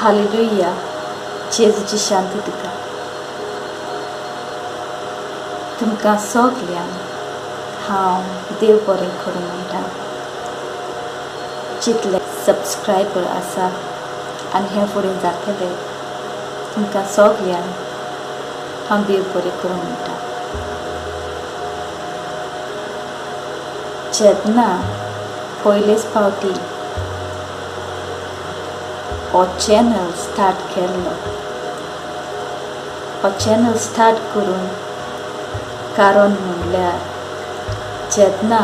Hallelujah. जेजूची शांती तुका. तुमकां सगल्यांक हांव देव बरें करूं म्हणटा. जितले सबस्क्रायबर आसा आनी हे फुडें जातले तुमकां सगल्यांक हांव देव बरें करूं म्हणटा. जेन्ना पयलेच फावटी हो चॅनल स्टार्ट केल्लो, हो चॅनल स्टार्ट करून कारण म्हणल्यार जेन्ना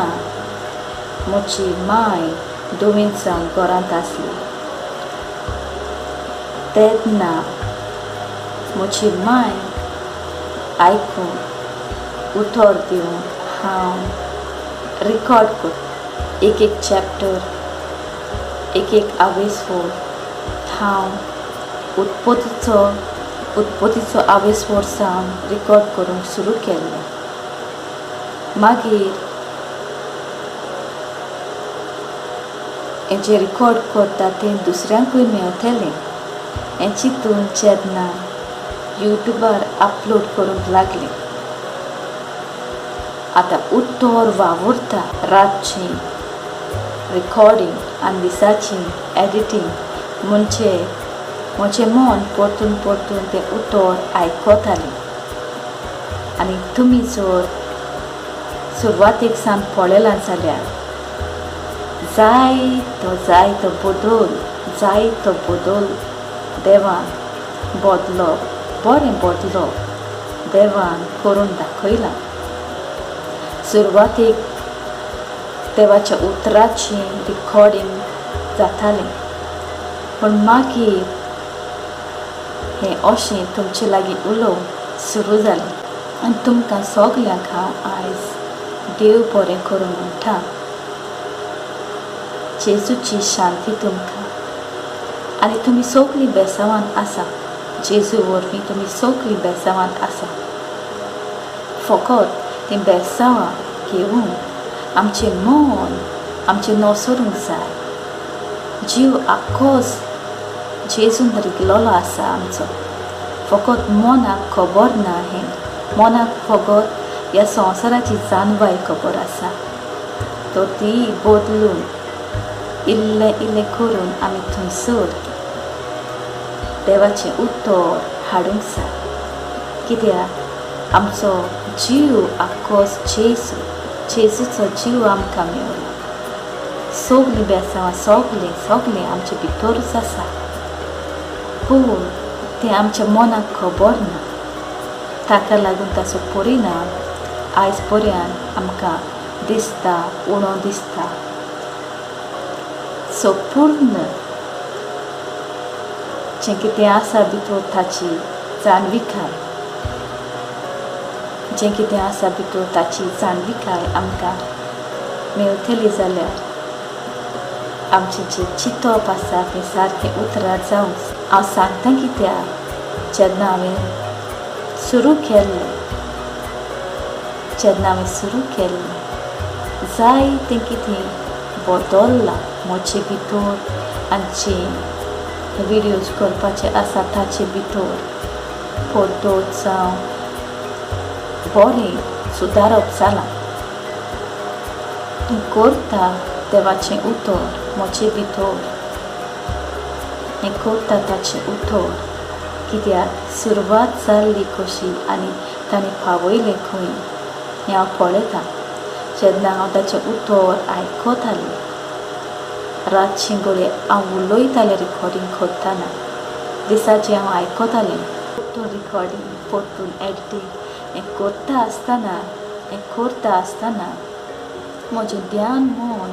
म्हजी माय दुयेंत जावन घरांत आसली तेन्ना म्हजी माय आयकून उतर दिवन हांव रिकॉर्ड कर एक एक चॅप्टर, एक एक आवेसफोर हांव उत्पत्तीचो आवेसफोर सावन रिकॉर्ड करूंक सुरू केल्लें. मागीर हें जें रिकॉर्ड करता तें दुसऱ्यांकूय मेवतलें हें चिंतून जेन्ना युट्यूबार अपलोड करूंक लागलें. आतां उतर वावुरता, रातची रिकॉर्डींग आनी दिसाची एडिटींग म्हणजे म्हजें मन परतून परतून तें उतर आयकतालें. आनी तुमी जर सुरवातेक सावन पळयलां जाल्यार जायतो बदल, जायतो बदल देवान बदलो, बरें बदलो देवान करून दाखयला. सुरवातेक देवाच्या उतराची रिकॉर्डींग जातालें, पूण मागीर हें अशें तुमचे लागीं उलोवंक सुरू जालें. आनी तुमकां सगल्यांक हांव आयज देव बरें करूं म्हणटा. जेजूची शांती तुमकां. आनी तुमी सगलीं बेसांवान आसा, जेजू वरवीं तुमी सगलीं बेसांवान आसा. फकत तीं बेसांवां घेवन आमचें मन आमचें नसरूंक जाय. जीव आक्कोच जेजून रिगलेलो आसा आमचो, फकत मनाक खबर ना. हें मनाक फकत ह्या संवसाराची जाणवाय खबर आसा, तर ती बदलून इल्लें इल्लें करून आमी थंयसर देवाचें उतर हाडूंक जाय. कित्याक आमचो जीव आक्कोच जेजू, जेजूचो जीव आमकां मेवला. सगलीं बेसांवां सगलें सगलें आमचे भितरूच आसा, पूण तें आमच्या मनाक खबर ना. ताका लागून ताचो परिणाम आयज पर्यंत आमकां दिसता, उणो दिसता. सो पूर्ण जें कितें आसा भितर ताची जाणविकाय, जें कितें आसा भितर ताची जाणविकाय आमकां मेवतली जाल्यार आमचें जें चिंतप आसा तें सारकें उतरार जावंक. हांव सांगता कित्याक, जेन्ना हांवें सुरू केल्लें, जेन्ना हांवें सुरू केल्लें जायतें कितें बदल्लां म्हजे भितर आनी जे विडियोज करपाचे आसा ताचे भितर पद्दत जावं बरें सुदारप जालां. करता देवाचें उतर म्हजे भितर, हें करता ताचें उतर, कित्याक सुरवात जाल्ली कशी आनी ताणें पावयलें खंय हें हांव पळयतां. जेन्ना हांव ताचें उतर आयकतालें, रातचें घडये हांव उलयतालें रिकॉर्डींग करतना, दिसाचें हांव आयकतालें. परतून रिकॉर्डींग, परतून एडिटींग हें करता आसतना, हें करता आसतना म्हजें ध्यान मन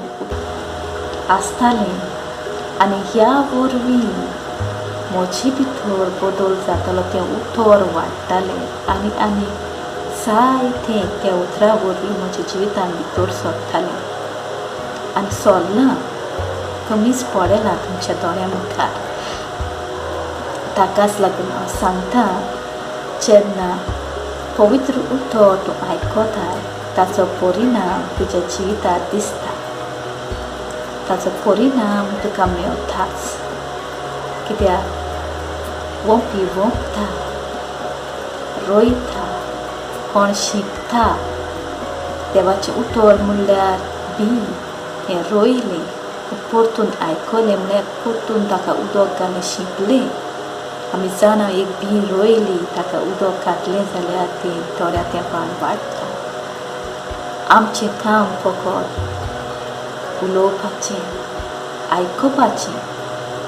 आसतालें आनी ह्या वरवीं म्हजे भितर बदल जातालो, तें उतर वाडटालें आनी आनी जायतें त्या उतरा वरवीं म्हज्या जिवितान भितर सरतालें आनी सरलां, कमीच पडलां तुमच्या दोळ्यां मुखार. ताकाच लागून हांव सांगता, जेन्ना पवित्र उतर तूं आयकताय ताचो परिणाम तुज्या जिवितार दिसता, ताचो परिणाम तुका मेवताच. कित्याक वोंपी वोंपता, रोयता, कोण शिंकता. देवाचें उतर म्हणल्यार बी हें रोयलें, परतून आयकलें म्हळ्यार परतून ताका उदक घालून शिंपलें. आमी जाणा एक बी रोयली, ताका उदक घातलें जाल्यार ती थोड्या तेंपान वाडटा. आमचें काम फकत उलोवपाचें, आयकुपाचें,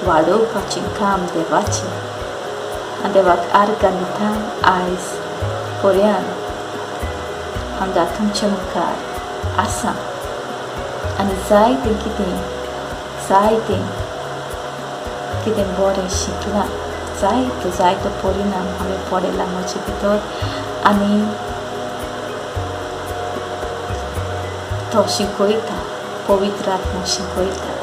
वाडोवपाचें काम देवाचें. आनी देवाक आर्गां दिता आयज पर्यान हांगा तुमचे मुखार आसा आनी जायतें कितें, जायतें कितें बरें शिकलां, जायतो जायतो परिणाम हांवें पळयला म्हजे भितर आनी तो शिकयता, पवित्र आत्मो शिकयता.